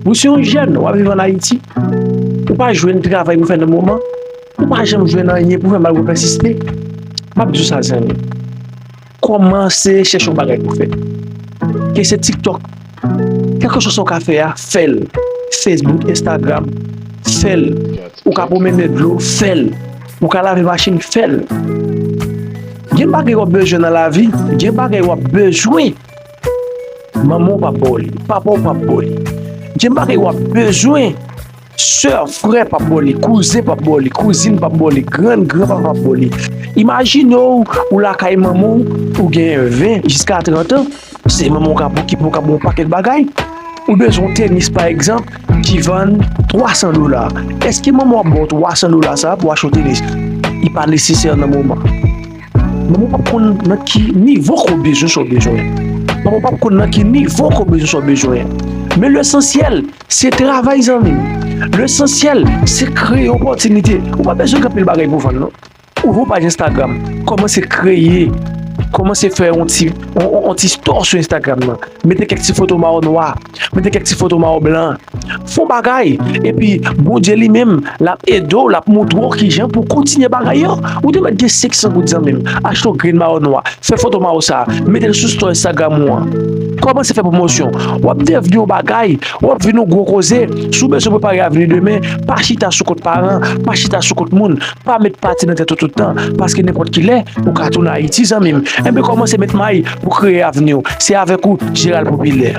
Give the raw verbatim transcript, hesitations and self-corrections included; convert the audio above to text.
Ou se yon jèn, w ap viv ann Ayiti, ou pa jwenn travay pou fè nan moman, ou pa janm jwenn anyen pou fè malgre w pèsiste. M ap di w sa, zanmi. Kòmanse chèche yon bagay pou fè. Ke se TikTok, kèlkeswa sa w ka fè a, fè l. Facebook, Instagram, fè l. Ou ka pwomennen dlo, fè l. Ou ka lave machin, fè l. Gen bagay w ap bezwen nan lavi, gen bagay w ap bezwen. Manman w p ap ba w li, papa w p ap ba w li. Gen bagay w ap bezwen, sè, frè p ap ba w li, kouzen p ap ba w li, kouzin p ap ba w li, grann, granpapa p ap ba w li. Imajine w, ou lakay manman w, ou gen ven jiska trant an, se manman w k ap okipe w, k ap ba w yon pakèt bagay. Ou bezwen yon tenis, pa egzanp, ki vann twa san dola. Èske manman w ap ba w twa san dola sa a pou w achte yon tenis? Li pa nesesè nan moman. Manman w p ap konn nan ki nivo ke w bezwen sa w bezwen. Papa w p ap konn nan ki nivo ke w bezwen sa w bezwen. Men lesansyèl, se travay, zanmi m. Lesansyèl, se kreye opòtinite. Ou pa bezwen gen anpil bagay pou w vann, non. Ouvri yon paj Instagram. Kòmanse kreye. Kòmanse fè yon ti, yon, yon, yon ti store sou Instagram nan. Mete kèk ti foto mawon nwa. Mete kèk ti foto mawon blan. Fè yon bagay. Epi, Bondye li menm, l ap ede w, l ap montre w kijan pou w kontinye bagay yo. Ou te mèt gen senk san goud, zanmi m. Achte yon grenn mawon nwa. Fè foto mawon sa a. Mete l sou store Instagram ou an. Kòmanse fè pwomosyon. W ap devni yon bagay. W ap vin yon gwo koze. Si w bezwen prepare avni demen, pa chita sou kont paran, pa chita sou kont moun. Pa met pati nan tèt ou tout tan, paske nenpòt ki lè, ou ka tounen Ayiti, zanmi m. Enben, kòmanse met may pou kreye avni w. Se avèk ou, Jeral Popilè.